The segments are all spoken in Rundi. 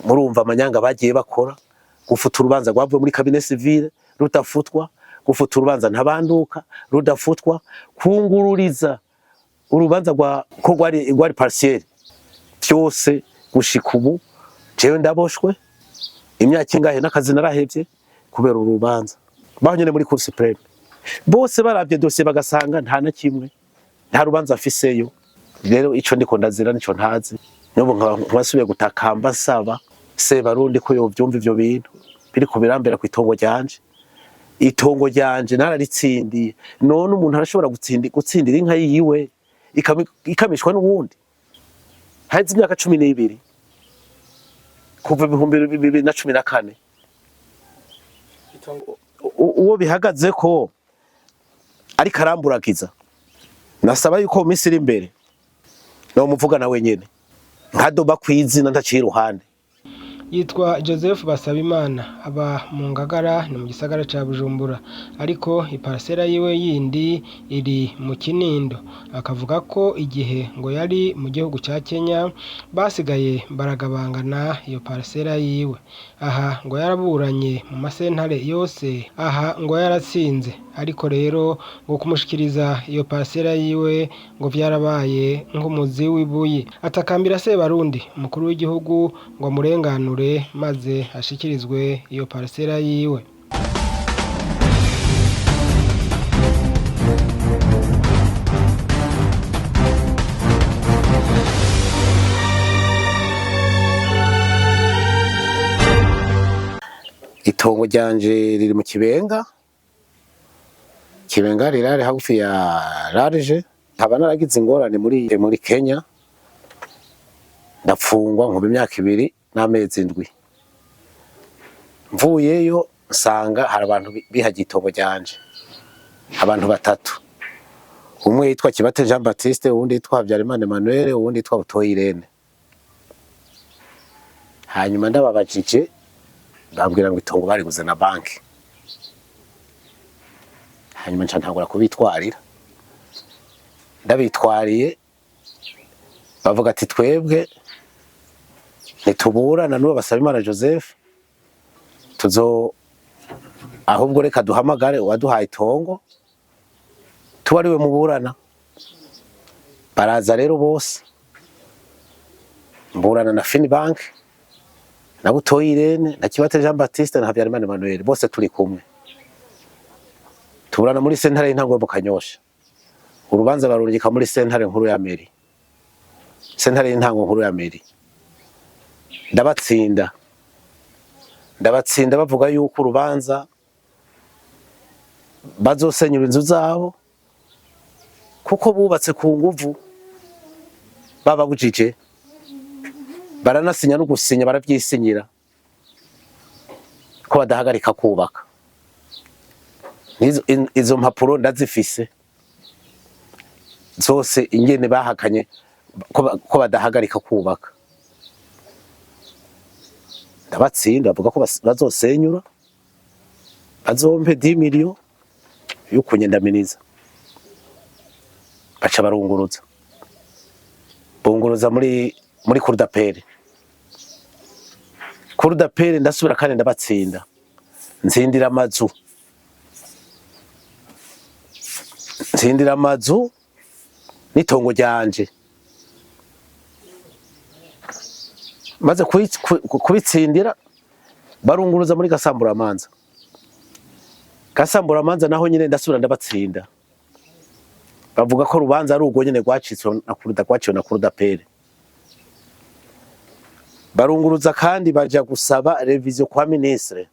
Murumva amanyanga bagiye bakora: gufuta urubanza rwavuye muri cabinet civil rudafutwa, gufuta urubanza ntabanduka rudafutwa, kungururiza urubanza rwa ko rwari partiel, byose. Gushika ubu jewe ndaboshwe imyaka ingahe, n'akazi narahevye kubera uru rubanza. Baho nyene muri Cour suprême bose baravye dosiye bagasanga nta na kimwe, nta rubanza afiseyo. Rero ico ndiko ndazira nico ntazi. N'ubu nkaba gutakamba nsaba Sebarundi ko yovyumva ivyo bintu biriko birambera kw'itongo ryanje. Itongo ryanje nararitsindiye. None umuntu arashobora gutsindira inka yiwe ikamishwa n'uwundi? Haheze imyaka 12, kuva 2014. Uwo bihagaze ko ariko aramburagiza, nasaba yuko mu minsi iri imbere nomuvugana wenyene, nkadoba kw'izina, ntaciye iruhande. Yitwa Joseph Basabimana, aba mu Ngagara, ni mu gisagara ca Bujumbura, ariko iparasera yiwe yindi iri mu Kinindo. Akavuga ko igihe ngo yari mu gihugu ca Kenya basigaye baragabangana iyo parasera yiwe. Aha ngo yaraburanye mu masentare yose, aha ngo yaratsinze, ariko rero ngo kumushikiriza iyo parasera yiwe ngo vyarabaye nk'umuzi w'ibuye. Atakambira Sebarundi, umukuru w'igihugu, ngo amurenganure maze ashikirizwe iyo parasera yiwe. Itongo ryanje riri mu Kibenga. Kibenga rirari hagufi ya Large. Nkaba naragize ingorane muri Kenya, ndapfungwa nkuba imyaka 2 n'amezi 7. Mvuyeyo nsanga hari abantu bihagiye itongo ryanje, abantu batatu: umwe yitwa Kibate Jean Baptiste, uwundi yitwa Habyarimana Emmanuel, uwundi yitwa Butoyi Irene. Hanyuma ndababajije, bambwira ngo itongo bariguze na banki. Hanyuma nca ntangura kubitwarira. Ndabitwariye, bavuga ati: "Twebwe ntituburana n'uwo Basabimana Joseph, tuzo ahubwo reka duhamagare uwaduhaye itongo tuba ariwe muburana." Baraza rero bose, mburana na Finibank na Butoyi Irene na Kibate Jean Baptiste na Habyarimana Emmanuel, bose turi kumwe. Tuburana muri sentare y'intango yo mu Kanyosha. Urubanza barurungika muri sentare nkuru ya mairie, sentare y'intango nkuru ya mairie. Ndabatsinda. Ndabatsinda bavuga yuko urubanza bazosenyura inzu zabo kuko bubatse ku nguvu, bababujije, baranasinya no gusinya, baravyisinyira ko badahagarika kubaka. Izo mpapuro ndazifise zose, ingene bahakanye ko badahagarika kubaka. Ndabatsinda, bavuga ko bazosenyura, bazompe 10 millions yo kunyendaminiza. Baca barunguruza, bunguruza muri cour d'appel. Cour d'appel ndasubira kandi ndabatsinda, ntsindira amazu, ntsindira amazu n'itongo ryanje. Maze kubitsindira, barunguruza muri gasamburamanza. Gasamburamanza naho nyine ndasubira ndabatsinda, bavuga ko rubanza ari urwo nyene rwacitswe na cour rwaciwe na cour d'appel. Barunguruza kandi, baja gusaba révision kwa ministre.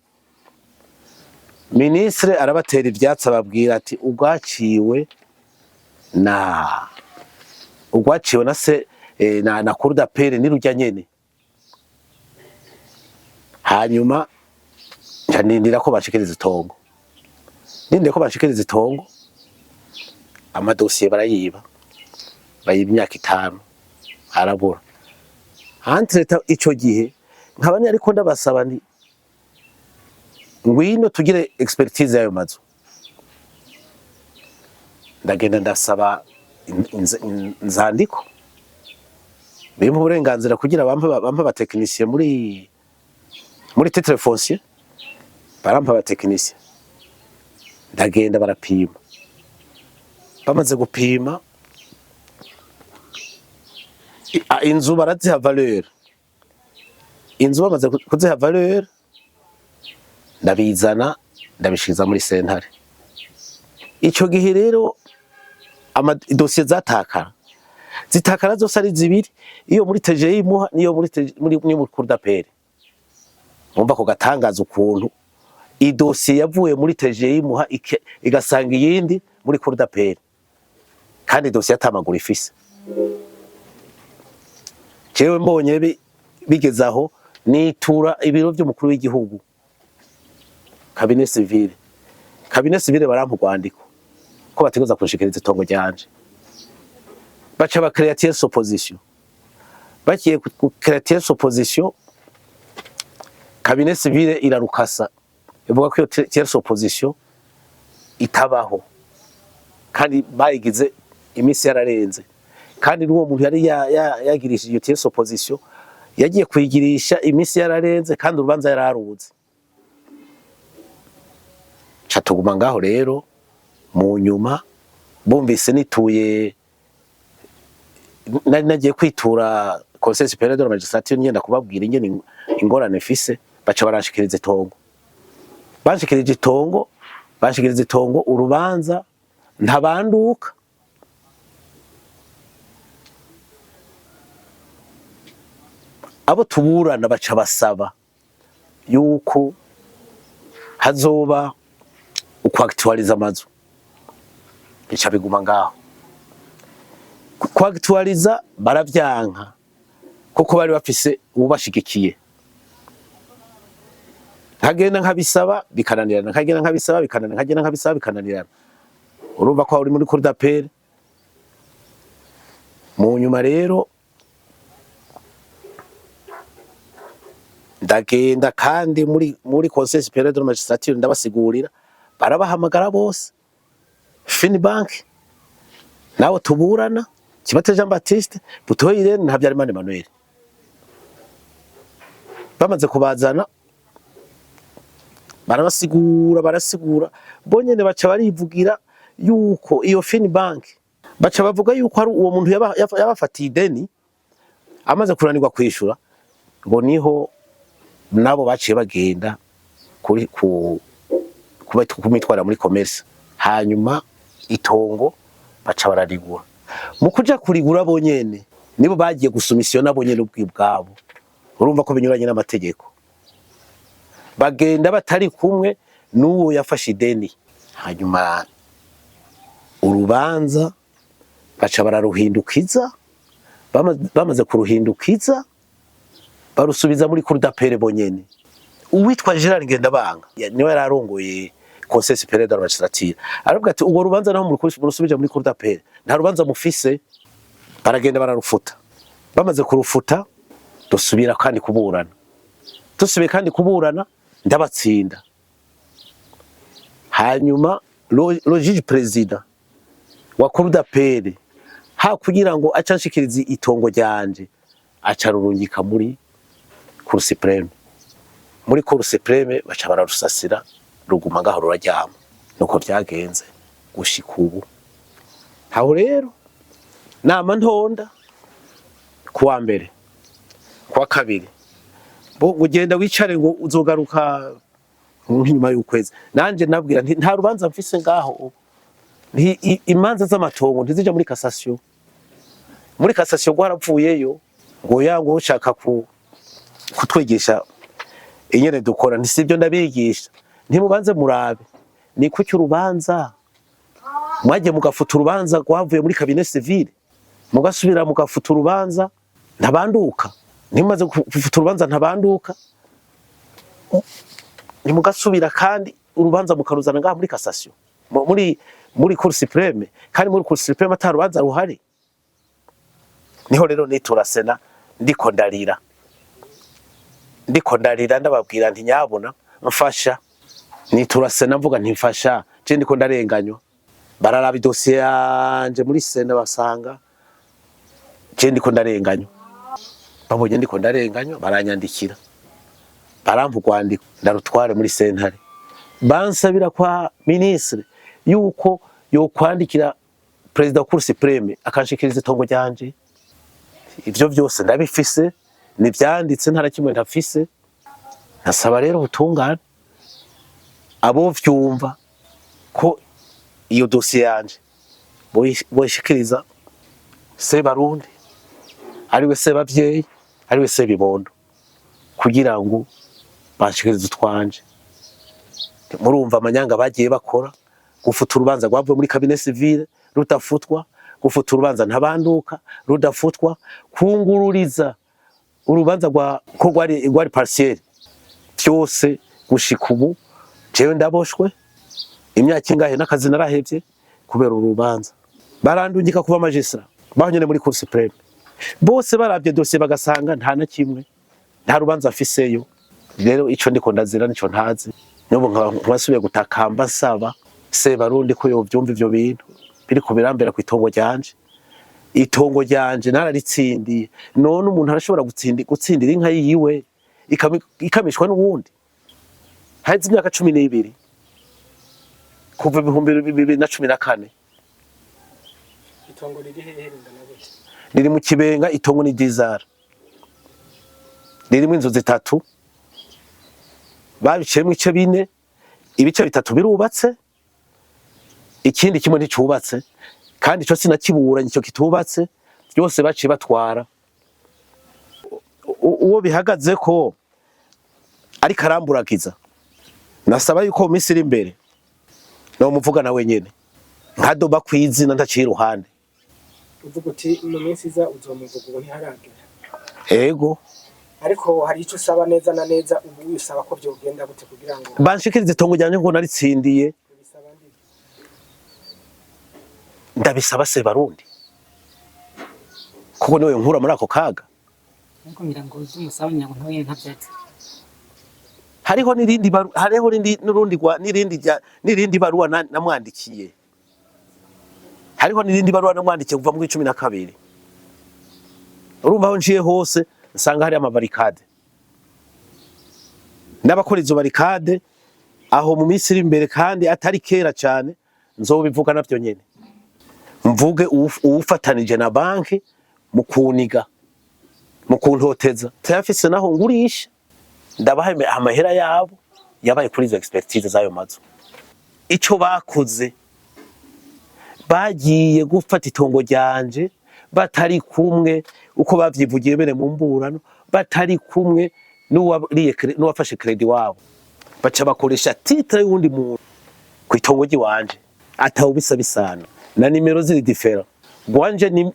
Ministre arabatera ivyatsi, ababwira ati urwaciwe na se na cour d'appel ni rujya nyene. Hanyuma nca nindira ko bashikiriza itongo. Nindiriye ko bashikiriza itongo, amadosiye barayiba, bayiba imyaka 5, arabura. Entre-temps ico gihe nkaba ariko ndabasaba nti: "Ngwino tugire expertise y'ayo mazu." Ndagenda ndasaba inzandiko bimpa uburenganzira kugira bampe abatekinisiye muri Muri titre foncier barampa aba techniciens, ndagenda barapima. Bamaze gupima inzu baraziha valeur. Inzu bamaze kuziha valeur, ndabizana ndabishiza muri sentare. Ico gihe rero dosiye zatakara, zitakara zose ari zibiri, iyo muri TGI Muha niyo muri TG muri muri muri Cour d'appel. Mumva ko gatangaza ukuntu idosiye yavuye muri TGI Muha igasanga iyindi muri Cour d'appel, kandi dosiye atamaguru ifise. Jewe mbonye bigeze aho, nitura ibiro vy'umukuru w'igihugu, cabinet civil. Cabinet civil barampa urwandiko ko bategerezwa kunshikiriza itongo ryanje. Baca ba créer tierce opposition. Bagiye ku créer tierce opposition, cabinet civil irarukasa, ivuga ko iyo tierce opposition itabaho, kandi bayigize iminsi yararenze, kandi n'uwo muntu yari yagirishije iyo tierce opposition yagiye kuyigirisha iminsi yararenze, kandi urubanza yararuzi. Ca tuguma ngaho rero. Mu nyuma bumvise nituye, nari nagiye kwitura Conseil supérieur de la magistrature, ngenda kubabwira ingene ingorane mfise, baca baranshikiriza itongo. Banshikirije itongo, banshikiriza itongo, urubanza ntabanduka. Abo tuburana baca basaba yuko hazoba ukwaktualiza amazu, bica biguma ngaho. Kwaktualiza baravyanka kuko bari bafise uwubashigikiye. Nkagenda nkabisaba bikananirana, nkagenda nkabisaba bikananirana, nkagenda nkabisaba bikananirana. Urumva ko uri muri cour d'appel. Mu nyuma rero ndagenda kandi muri Conseil supérieur de la magistrature, ndabasigurira, barabahamagara bose, Finibank nawe tuburana, Kibate Jean Baptiste, Butoyi Irene na Habyarimana Emmanuel. Bamaze kubazana barabasigura, barasigura bonyene, baca barivugira yuko iyo Finibank, baca bavuga yuko ari uwo muntu yabafatiye ideni amaze kunanirwa kwishura, ngo niho nabo baciye bagenda kuri ku kumitwara muri commerce, hanyuma itongo baca bararigura. Mu kuja kurigura bonyene nibo bagiye gusumisiyona bonyene ubwabo. Urumva ko binyuranye n'amategeko, bagenda batari kumwe n'uwo yafashe ideni. Hanyuma urubanza baca bararuhindukiza. Bamaze kuruhindukiza barusubiza muri cour d'appel bonyene. Uwitwa Gerard Ngendabanga niwe yari arongoye Conseil supérieur de la magistrature, aravuga ati urwo rubanza naho murusubije muri cour d'appel nta rubanza mufise. Baragenda bararufuta. Bamaze kurufuta dusubira kandi kuburana. Dusubiye kandi kuburana ndabatsinda. Hanyuma le juge président wa cour d'appel, ha kugira ngo aca anshikiriza itongo ryanje, aca arurungika muri cour suprême. Muri cour suprême baca bararusasira, ruguma ngaho ruraryama. Nuko vyagenze gushika ubu. Aho rero nama ntonda kuwa mbere, kuwa kabiri, bo ugenda wicare ngo uzogaruka nk'inyuma y'ukwezi. Nanje nabwira nti nta rubanza mfise ngaho. Nti imanza z'amatongo ntizija muri cassation. Muri cassation rwarapfuyeyo, ngo ya ngo ushaka kutwigisha ingene dukora. Nti sibyo ndabigisha, ntimubanze murabe ni kuki urubanza mwagiye mugafuta urubanza rwavuye muri cabinet civil, mugasubira mugafuta urubanza ntabanduka. Ntimumaze gufuta urubanza ntabanduka, ntimugasubira kandi urubanza mukaruzana ngaha muri cassation, muri cour suprême, kandi muri cour suprême ata rubanza ruhari. Niho rero nitura sena, ndiko ndarira, ndiko ndarira, ndababwira nti nyabona mfasha. Nitura sena mvuga nti mfasha, je ndiko ndarenganywa. Bararaba idosiye yanje muri sena, basanga je ndiko ndarenganywa. Babonye ndiko ndarenganywa baranyandikira. Barampa urwandiko ndarutware muri sentare, bansabira kwa ministre yuko yokwandikira perezida wa Cour suprême akanshikiriza itongo ryanje. Ivyo vyose ndabifise, nivyanditse, nta na kimwe ntafise. Nasaba rero ubutungane, abo vyumva ko iyo dosiye yanje boyishikiriza Sebarundi, ariwe Sebavyeyi, ariwe Sebibondo, kugira ngo banshikirize utwanje. Murumva amanyanga bagiye bakora: gufuta urubanza rwavuye muri cabinet civil rudafutwa, gufuta urubanza ntabanduka rudafutwa, kungururiza urubanza rwa ko rwari partiel. Byose gushika ubu jewe ndaboshwe imyaka ingahe, n'akazi narahevye kubera uru rubanza. Barandungika kuba magistrat baho nyene muri Cour suprême, bose baravye dosiye bagasanga nta na kimwe, nta rubanza afiseyo. Rero ico ndiko ndazira nico ntazi. N'ubu nkaba gutakamba nsaba Sebarundi ko yovyumva ivyo bintu biriko birambera kw'itongo ryanje. Itongo ryanje nararitsindiye. None umuntu arashobora gutsindira inka yiwe ikamishwa n'uwundi? Haheze imyaka 12, kuva 2014. Itongo riri hehe, ringana gute? Riri mu Kibenga. Itongo ni dizara, ririmo inzu zitatu, babiciyemo ibice bine. Ibice bitatu birubatse, ikindi kimwe nticubatse, kandi ico sinakiburanye. Ico kitubatse byose baciye batwara. Uwo bihagaze ko ariko aramburagiza, nasaba yuko mu minsi iri imbere no muvugana wenyene, nkadoba kw'izina, ntaciye iruhande. Uvuga uti mu minsi iza uzomuvuga, ubu ntiharagera. Ego. Ariko hari ico usaba neza na neza ubu? Usaba ko vyogenda gute kugira ngo Banshikirize itongo ryanje ngo naritsindiye. Ubisaba ndi? Ndabisaba Sebarundi, kuko niwe nkura muri ako kaga. Ariko ngira ngo uzi umusaba, ngira ngo nawe nyene ntavyatsi. Hariho n'irindi hariho n'urundi n'irindi baruwa namwandikiye. Hariho n'irindi baruwa namwandikiye kuva muri 12. Urumva, aho nciye hose nsanga hari ama barricades n'abakora izo barricades. Aho mu minsi iri imbere, kandi atari kera cyane, nzobivuga navyo nyene, mvuge uwufatanije na banki mu kuniga, mu kuntoteza. Tayafise naho ngurisha, ndabaha amahera yabo yabaye kuri izo expertise z'ayo mazu. Ico bakoze, bagiye gufata itongo ryanje batari kumwe, uko bavyivugiye bene mu mburano, batari kumwe n'uwafashe crédit wabo, baca bakoresha titre y'uwundi muntu ku itongo ry'iwanje atawubisa bisana, na nimero ziri différentes. Gwanje ni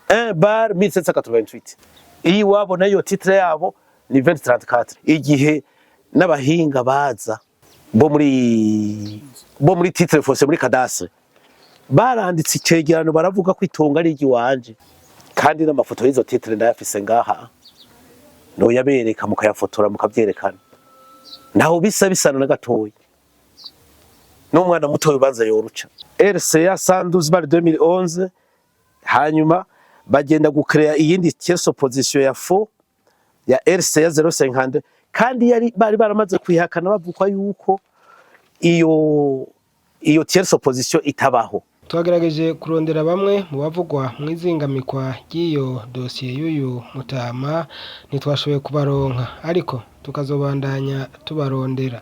1 barre 1788, iyi wabo nayo titre yabo ni 2034. Igihe n'abahinga baza bo muri titre foncier, muri cadastre, baranditse icegerano, baravuga ko itongo ari iry'iwanje, kandi n'amafoto y'izo titre ndayafise ngaha, noyabereka mukayafotora mukavyerekana. Ntaho bisa bisana na gatoya, n'umwana muto ubanza yoruca. RCA 112 barre 2011. Hanyuma bagenda gucrea iyindi tierce opposition ya faux ya RCA 050, kandi yari bari baramaze kwihakana, bavuga yuko iyo tierce opposition itabaho. Twagerageje kurondera bamwe mu bavugwa mu izingamikwa ry'iyo dosiye y'uyu mutama, ntitwashoboye kubaronka, ariko tukazobandanya tubarondera.